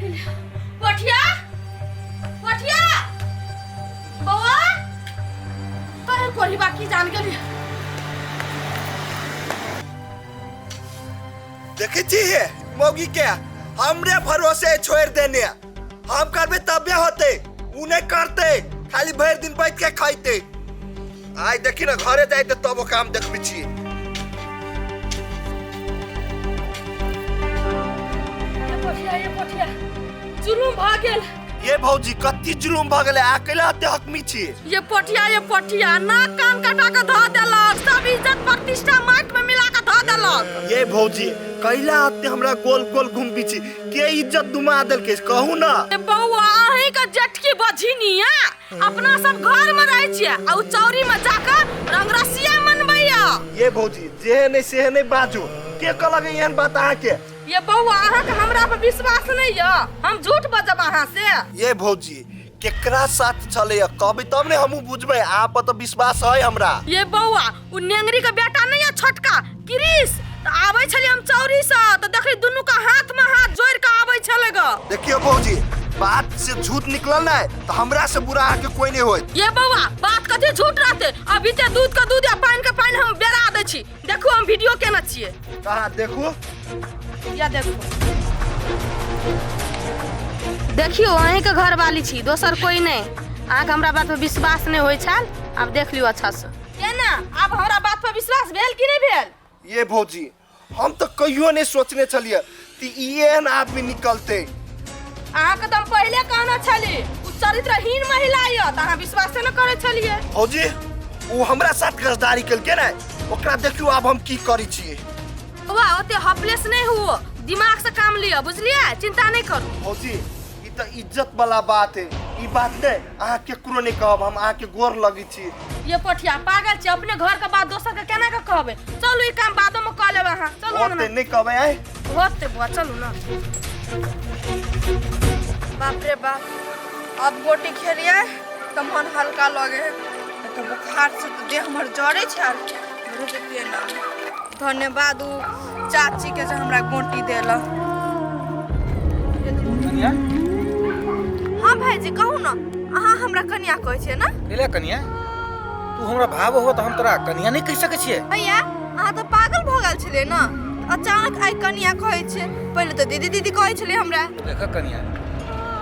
गेलियै। पठिया, पठिया, बौआ, तोरे कोढ़ी बाकी जान गेलियै। देखै छी हे मौगी के हमरे भरोसे छोड़ देने, हम करबे तबे होते, उ नहीं करते, खाली भरि दिन बैठ के खाइते। आइ देखी ना घरे जाइते तब ओ काम देखबे छी। ये पठिया, ये पठिया, जुलुम भऽ गेल। ये भौजी कत्ती जुलुम भऽ गेलै, आ कैला एते हकमी छी? ये पठिया, ये पठिया, नाक कान कटा के धऽ देलक, सब इज्जत प्रतिष्ठा माटि में मिला के धऽ देलक। ये भौजी कैला एते हमरा गोल गोल घुमबी छी, के इज्जत डुमा देलकै कहू ना? ए बौआ, अहीं के जेठकी बझिनिया अपना सब घर में रहै छियै आ उ चौरी में जाके रंगरसिया मनबैया। ये भौजी जे नहीं से नहीं बाजू, के कहलक एहन बात अहाँके? ये बौआ, अहाँके हमरा पर विश्वास नहीं यऽ, हम झूठ बजब अहाँ से? ये भौजी केकरा साथ छलै कहबै तब ने हमहूँ बुझबै, अहाँ पर तऽ विश्वास है हमरा। ये बौआ, उ नेंगरी के बेटा नहीं है छोटका क्रिस, तऽ आबै छलियै हम चौरी से तऽ देखली दुनू के हाथ में हाथ जोड़ के आबै छलै ग। देखियौ भौजी बात से झूठ निकलल नहीं तऽ हमरा से बुरा अहाँके कोई नहीं होत। ये बौआ बात कथी झूठ रहते, अभी ते दूध के दूध या पानि के पानि हम बेरा दै छी। देखू हम वीडियो केना छियै। कहाँ देखू? या देखू, देखियौ अहीं के घर वाली छी, दोसर कोई नहीं। अहाँके हमरा बात पर विश्वास नहीं होइ छल, आब देख लियौ अच्छा से। केना आब हमरा बात पर विश्वास भेल कि नहीं भेल? ये भौजी हम तऽ कहियो नहीं सोचने छलियै कि ई एहन आदमी निकलते। अहाँके तऽ हम पहिले कहने छली उ चरित्रहीन महिला यऽ, तऽ अहाँ विश्वासे नहि करै छलियै। भौजी उ हमरा साथ गद्दारी केलकै ने, ओकरा देखियौ आब हम की करै छियै। बौआ ओते हपलेस नहीं हुओ, दिमाग से काम लिअ बुझलियै, चिंता नहीं करू। भौजी ई तऽ इज्जत वाला बात है, ई बात नहीं अहाँ केकरो नहीं कहब, हम अहाँ के गोर लगै छी। ये पठिया पागल छी, अपने घर के बात दोसर के केना के कहबै? चलू ई काम बादो में कऽ लेब अहाँ, चलू होते अंगना। नहीं कहबै आइ। होते बुआ, चलू ना। बाप रे बाप, अब गोटी खेलिए तऽ मन हल्का लगे है, नहीं तऽ बुखार से तऽ देह हमर जरे छल। रुकतियै ना, धन्यवाद उ चाची के जे हमरा गोटी देलक। कनिया। हाँ भाईजी कहू ना, अहाँ हमरा कनिया कहै छियै ना? कैला कनिया, तू हमरा भाव हो तऽ हम तोरा कनिया नहि कहि सकै छियै? भैया अहाँ तऽ पागल भऽ गेल छलियै ना, अचानक आइ कनिया कहै छियै, पहिले तऽ दीदी दीदी कहै छलियै हमरा। देख कनिया,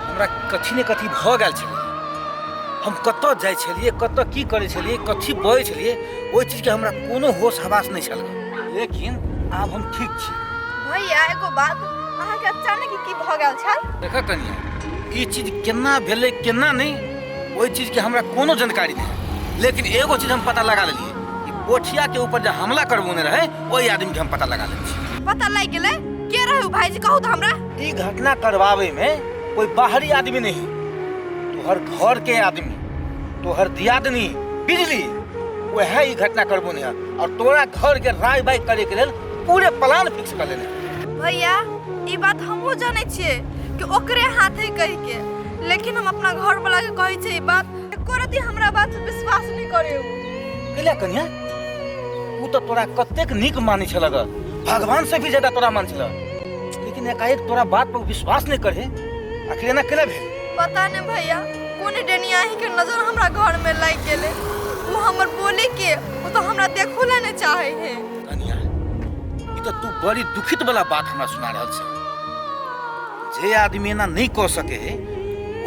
हमरा कथी ने कथी भऽ गेल छलै, हम कतऽ जाइ छलियै, कतऽ की करै छलियै, कथी बजै छलियै, ओहि चीजके हमरा कोनो होश हवास नहि छल, लेकिन आब हम ठीक छी। भैया एगो बात, अहाँके अचानक की भऽ गेल छल? देख कनिया, ई चीज केना भेलै केना नहि, ओहि चीजके हमरा कोनो जानकारी नहि, लेकिन एगो चीज हम पता लगा लेलियै कि पोठिया के ऊपर जे हमला करबौने रहै ओहि आदमीके हम पता लगा लेने छी। पता लागि गेलै? के रहै ओ भाईजी कहू तऽ हमरा। ई घटना करवावे में कोई बाहरी आदमी नहीं, तोहर घर के आदमी, तोहर दियादनी बिजली, वह ई घटना करबौने है और तोरा घर के राय बाई करे के लेल पूरे प्लान फिक्स कर लेने। भैया ई बात हमहूँ जानै छियै कि ओकरे हाथ है कहि के, लेकिन हम अपना घर वाला के कहै छियै ई बात, एको रति हमरा बात पे विश्वास नहीं करे उ। कैला कनिया, उ तऽ तोरा कतेक नीक मानै छलक, भगवान से भी ज्यादा तोरा मान छलक, लेकिन एकाएक तोरा बात पर विश्वास नहीं करे, आखिर एना केना भेल? पता नहीं भैया, कोन डेनियाही के नजर हमरा घर में लागि गेलै, उ हमर बोले के उ तऽ हमरा देखो ला नहीं चाहे है। कनिया ई तऽ तू बड़ी दुखित वाला बात हमरा सुना रहल छै, जे आदमी एना नहीं कऽ सके है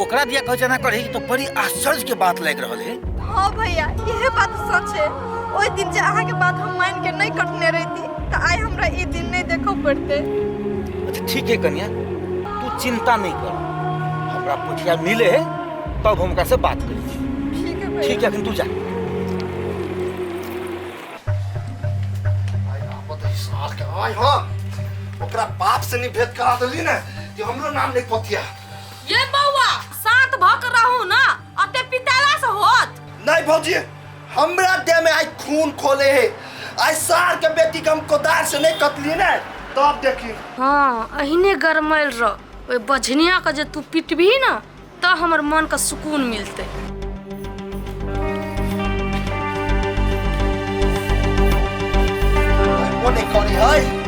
ओकरा दिया कहै छै एना करे, तऽ बड़ी आश्चर्य के बात लागि रहल है। हाँ भैया इहे बात सच है, ओहि दिन जे अहाँ के बात हम मान के नहीं कटने रहती तऽ आइ हमरा ई दिन नहीं देखऽ पड़ते। अच्छा ठीक है कनिया, तू चिंता नहीं कर, हमरा पोठिया मिले है तब हम ओकरा से बात करै छी। ठीक है भैया। ठीक है, अखन तू जा। आइ आपत है सार के, आइ हाँ ओकरा बाप से नहीं भेंट करा देली ने कि हमरो नाम नहीं पोतिया। ये बौआ शांत भऽ के रहू ना, अते पिताला से होत नहीं भौजी, हमरा देह में आई खून खोले है, आई सार के बेटी के हम कोदार से नहीं कटली ने तब देखी। हाँ अहिने गरमायल रह, ओहि बझनिया के जे तू पिटबही ना तऽ हमर मन के सुकून मिलतै। कोने करी है?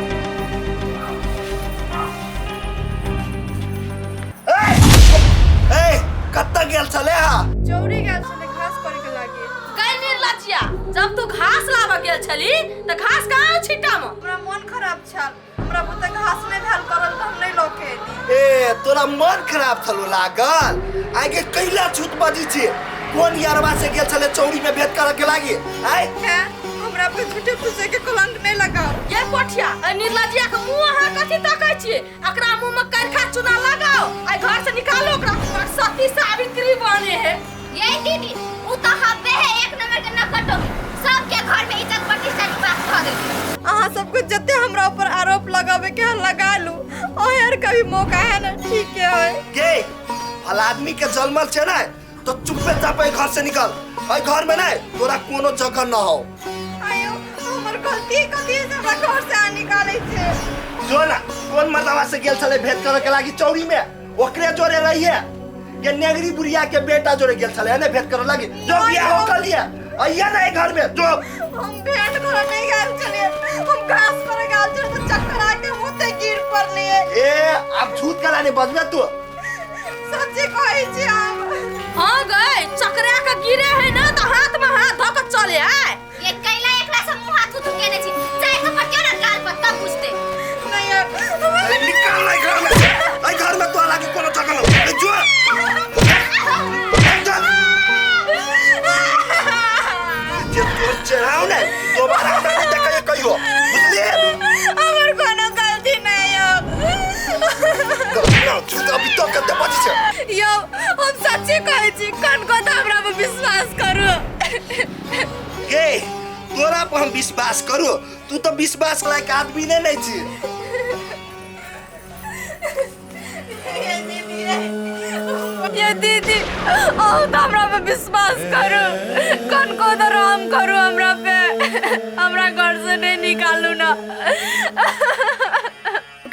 छली त घास कहाँ छिट्टा में? हमरा मन खराब छल, हमरा बुते घास नहि भेल करल तऽ हम नहि लऽ के एली। ए तोरा मन खराब छलो लागल? आगे कैला छूत बजी छी? कोन यारवा से गेल छले चौरी में भेंट करे के लागी? आय हमरा पे झूठे फूसे के कलंक नहीं लगाओ। ये पोठिया निर्लजिया के मुंह अहाँ कथी तकै छियै? एकरा मुंह में करखा चूना लगाओ आ घर से निकालो ओकरा। सती सावित्री बने है ये दीदी। उ तो हब्बे है एक नंबर के नकटो, सबके घर में इज्जत प्रतिष्ठा के बात भ गेल। अहाँ सबके जते हमरा ऊपर आरोप लगावे के लगा लू, ओ यार कभी मौका है ना ठीक है। के भला आदमी के जन्मल छे ना तो चुप्पे चापे घर से निकल। ए घर में नहीं तोरा कोनो जगह न हो। आयो हमर गलती कथी से हमरा घर से आ निकालै छे? जो ना कोन मर्दवा से गेल छले भेंट करे के लागी चौरी में, ओकरे जोरे रहिए के नेगरी बुढ़िया के बेटा जोरे गेल छले ने भेंट करे लागी? जो बियाह हो कर लिया आइया ना घर में। जो हम भेंट करे नहीं गेल छलिए, हम घास पर गेल छलिए तो चक्कर आके मुते गिर पड़लिए। ए अब झूठ कला नहीं बजबे तू? सच्ची कहै छी हम। हां गए चकरा के गिरे है ना तो हाथ में हाथ धो के चले आए। ये कैला एकरा से मुंह हाथ थू केने छी, चाय के पर क्यों ना गाल पर तब पूछते नहीं यार। निकाल ले घर में, ए घर में तो लागी कोनो जगह न। ए जो जे तोर चढ़ाओ ने दोबारा हमरा नहीं देखै कहियो, बुझलिए? हमर कोनो गलती नहीं यो। ना झूठ अभी तो कते बजी छे यो। हम सच्ची कहै छी, कन को त हमरा पर विश्वास करू। गे तोरा पर हम विश्वास करू? तू तो विश्वास लायक आदमी ने नहीं छी। ये दीदी अहूँ तो हमरा पे विश्वास करू, कन को तो राम करू हमरा पे, हमरा घर से नहीं निकालू ना।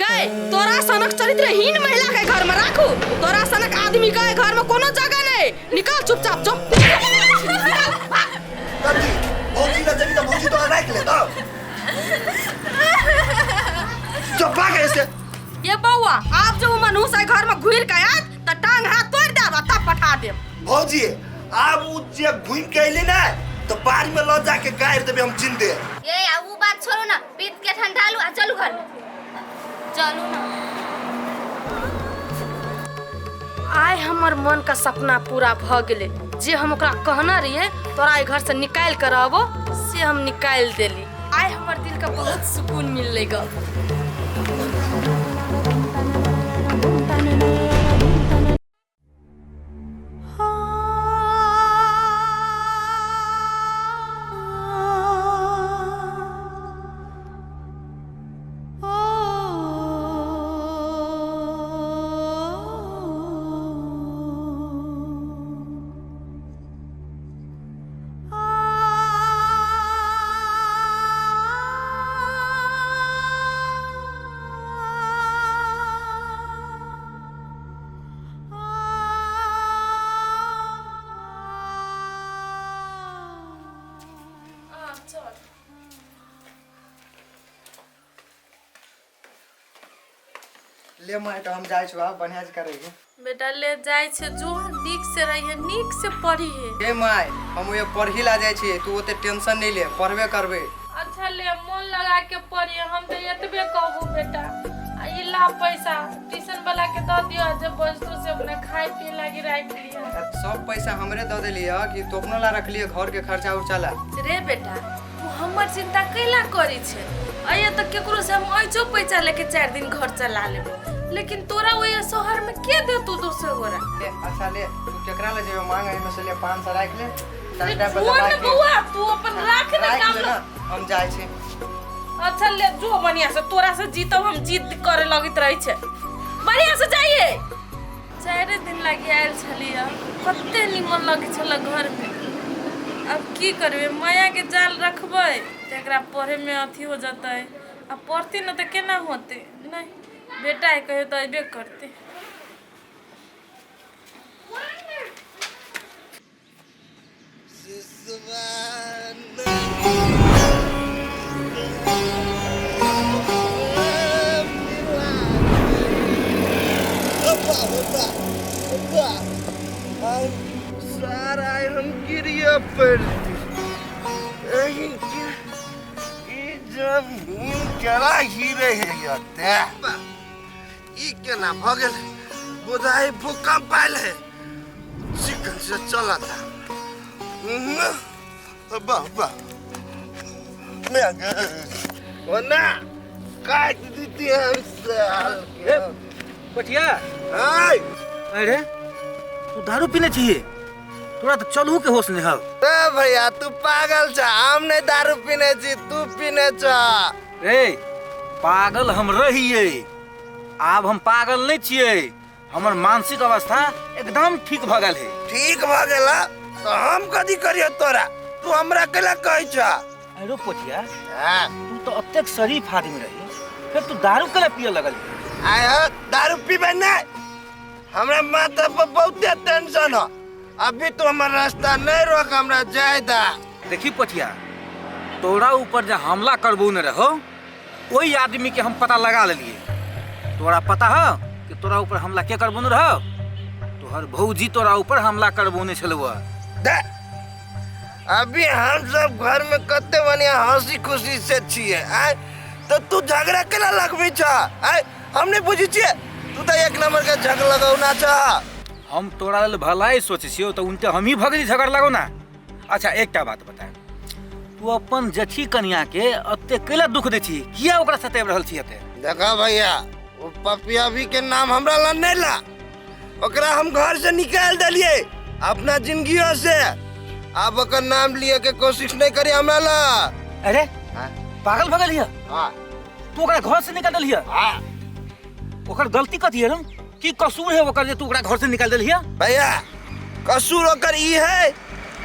गए तोरा सनक चरित्रहीन महिला के घर में राखू? तोरा सनक आदमी के घर में कोनो जगह नहीं। निकाल चुपचाप जो। कथी भौजी ना जबी तो भौजी तो राख ले तो चुप भाग ऐसे। ये बउआ आप जो मनहूस घर में घुर के आयत त टांग हाथ तोड़ देब आ तब पठा देब। भौजी आब उ जे घुम के अइली ना तो बाड़ी में ल जाके गाड़ देबे हम जिंदे। ये आ उ बात छोड़ो ना, पीत के ठंडा लू आ चलू घर में चलू ना। आइ हमर मन का सपना पूरा भ गेलै। जे हम ओकरा कहना रहिए तोरा एहि घर से निकालि के रहबो, से हम निकालि देली। आइ हमर दिल के बहुत सुकून मिललै ग। ले माय तो हम जाय छौ, बढ़िया से करेगी बेटा। ले जाय छे जो नीक से रहिए, नीक से पढ़िए। ए my हम ओए पढ़ी ला जाय छी, तू ओते टेंशन नहीं ले, पढ़बे करबे। अच्छा ले मन लगा के पढ़िए, हम तो एतबे कहबो बेटा। आ ई ला पैसा ट्यूशन वाला के the दियो, जे वस्तु से अपना खाए पिए लागी राख लिया। सब पैसा हमरे the देलिए कि तो अपना ला रख लिए घर के खर्चा उर्चा ला। रे बेटा तू हमर चिंता कैला करी छे? अये तो केकरो से हम ऐचो पैसा लेके 4 दिन घर चला लेबो, लेकिन तोरा ओए शहर में के देतू दोसर गोरा? ले अच्छा ले तू केकरा ले जेबे मांग, एमे से ले 500 राख ले। फोन बउआ तू अपन राख ना काम ना, हम जाय छी। अच्छा ले जो बढ़िया से, तोरा से जीतब हम, जीत करे लगैत रहे छे। बढ़िया से जाइए। 4 दिन लागी आयल छलिए, कते निमन लगे छल घर में। अब की करबे, माया के जाल रखबै त एकरा पढ़े में अथी हो जतै, आ पढ़ती न त केना होते? नहीं बेटा है कहियो तो अबे करते। सारा हम गिरिया पड़ जमीन केना हीरे है यते ई केना भऽ गेल बुझाइ भूकंप आयल है चिकन से चलत वाह वाह मैं ओना काट दीती हम साल के पटिया आय अरे तू दारू पीने छी तोरा तो चलू के होश नहीं हौ ए भैया तू पागल छ हम नहीं दारू पीने छी तू पीने छ रे पागल हम रहिए आब हम पागल नहीं छियै हमर मानसिक अवस्था एकदम ठीक भऽ गेल है ठीक भऽ गेल तो हम कथी करियो तोरा तू हमरा केला कहै छ अरे पोठिया हाँ तू तो अतेक शरीफ आदमी रही फिर तू दारू केला पिए लगल आय हो दारू पीबे नहीं हमरा माथा पर बहुते टेंशन हो अभी तू हमर रास्ता नहीं रोक हमरा जाय दा देखी पोठिया तोरा ऊपर जे हमला करबो ने रहो ओहि आदमी के हम पता लगा लेलिए तोरा पता हो कि तोरा ऊपर हमला के करबो ने रहो तोहर भौजी तोरा ऊपर हमला करबो ने छलौ दे अभी हम सब घर में कते बढ़िया हंसी खुशी से छिए आय तो तू झगड़ा केना लगबै छ आय हम नहीं बुझै छिए तू तो एक नंबर के झगड़ा लगौना छ हम तोरा लेल भलाई सोचै छियौ तऽ उनटे हमही भगली झगड़ लगौ ना अच्छा एकटा बात बता तू अपन जेठी कनिया के एते कैला दुख दै छी किया ओकरा सताबि रहल छी एते देखा भैया वो पपिया भी के नाम हमरा ला नहीं ला ओकरा हम घर से निकाल देलिए अपना जिंदगियों से अब ओकर नाम लिए के कोशिश नहीं करी हमरा ला अरे हाँ? पागल भऽ गेलियै हाँ तू ओकरा घर से निकाल देलियै हाँ ओकर गलती कथी है रे की कसूर है ओकर जे तू ओकरा घर से निकाल देलियै भैया कसूर ओकर ई है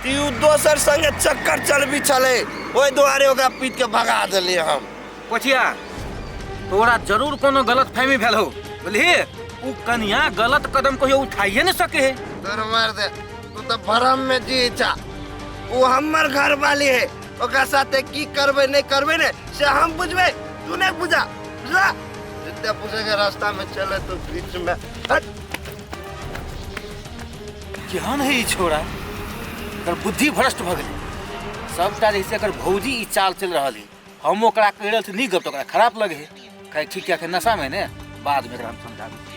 कि उ दोसर संगे चक्कर चलबी छलै ओहि दुआरे ओकरा पीट के भगा देलियै हम पछिया तोरा जरूर कोनो गलत फहमी भेल हो बुझलिही उ कनिया गलत कदम कहियो उठाइए नहीं सके है तोर मार दे तू तो भरम में जी छा वो हमर घर वाली है ओकरा साथे की करबै नहीं करबै ने से हम बुझबै तू नहीं बुझा बुझला जितने पूछे के रास्ता में चले तो बीच में हट केहन है ई छोरा एकर बुद्धि भ्रष्ट भऽ गेलै सबटा जैसे एकर भौजी ई चाल चलि रहल है हम ओकरा कहि रहल छी नीक गप तऽ ओकरा खराब लगे है कहै ठीक है नशा में ने बाद में एकरा हम समझाबी।